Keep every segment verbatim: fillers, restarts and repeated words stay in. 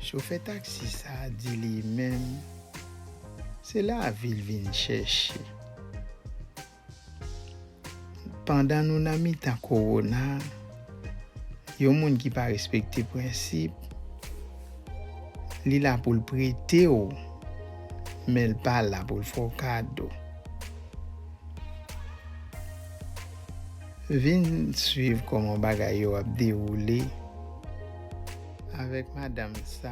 Chofè taksi sa a di li menm, se lavi l vin chèche. Pandan nou nan mitan kowona, yon moun ki pa respekte prensip, li la pou l prete w, men l pa la pou l fè w kado. Vin swiv kòman bagay yo ap dewoule avèk madanm sa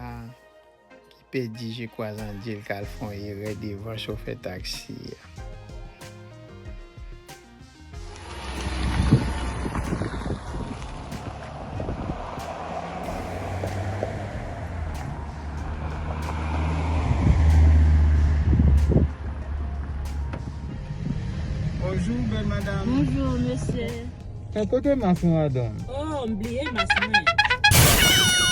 ki pèdi je kwa zandye l k al fè yon erè devan chofè taksi a. Bonjou, bèl madanm. Bonjou, mesye. Men kote mas ou, madanm? Oh, m bliye mas mwen.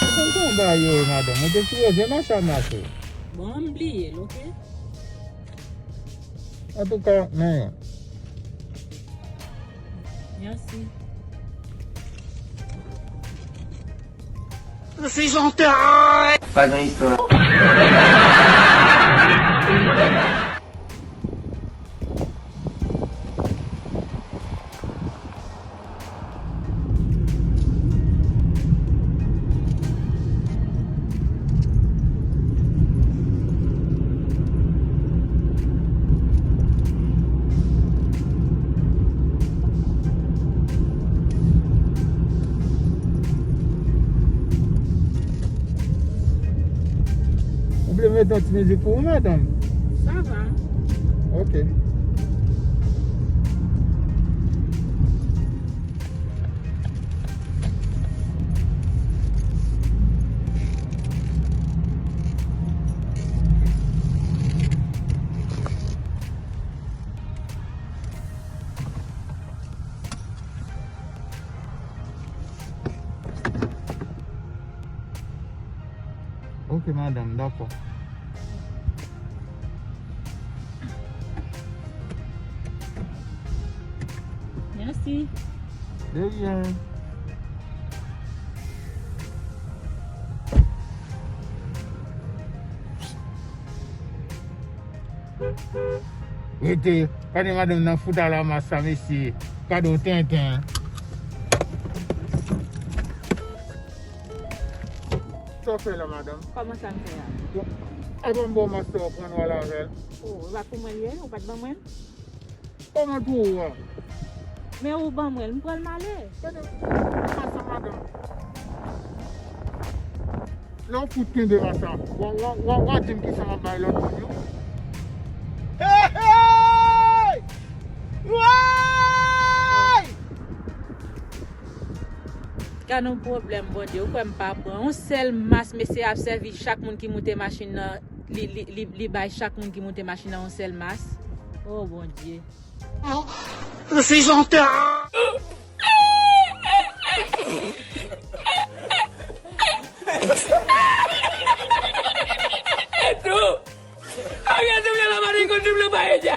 Ou konn kòman bagay yo ye, madanm? Ou te sipoze mache ak mas ou. Bon, m bliye l, oke? Antouka, men. Mèsi. Mwen se Jean Terre. Pa gen istwa. Ou vle mete yon ti mizik pou ou, madanm? Sa va. Ok. Ok, madanm, dakò. Mèsi. De ryen. Rete, gade madanm nan fout a la mas sa, mesye. Gade yon tenten. Sa w fè la, madanm? Kòman sa m fè a? Bon, avan m ba w mas sa, w pran w al avè l. Oh, e pa pou mwen l ye, ou pa t ban mwen l? Kòman pou ou a? Men ou ban mwen l, m pran l m ale. Gade, mas sa, madanm. Lè w fout kenbe mas sa, w a, w a, w a, w a di m kisa m ap bay lòt moun yo. Hey, hey! Woy! Gad yon pwoblèm, Bondye. Ou kwè m pa pran yon sèl mas, mesye ap sèvi chak moun ki moute machin nan, li, li, li, li bay chak moun ki moute machin nan yon sèl mas? Oh, Bondye. Mwen se Jean Terre. Etou! Ariel te vle la mari konn vle pa ede.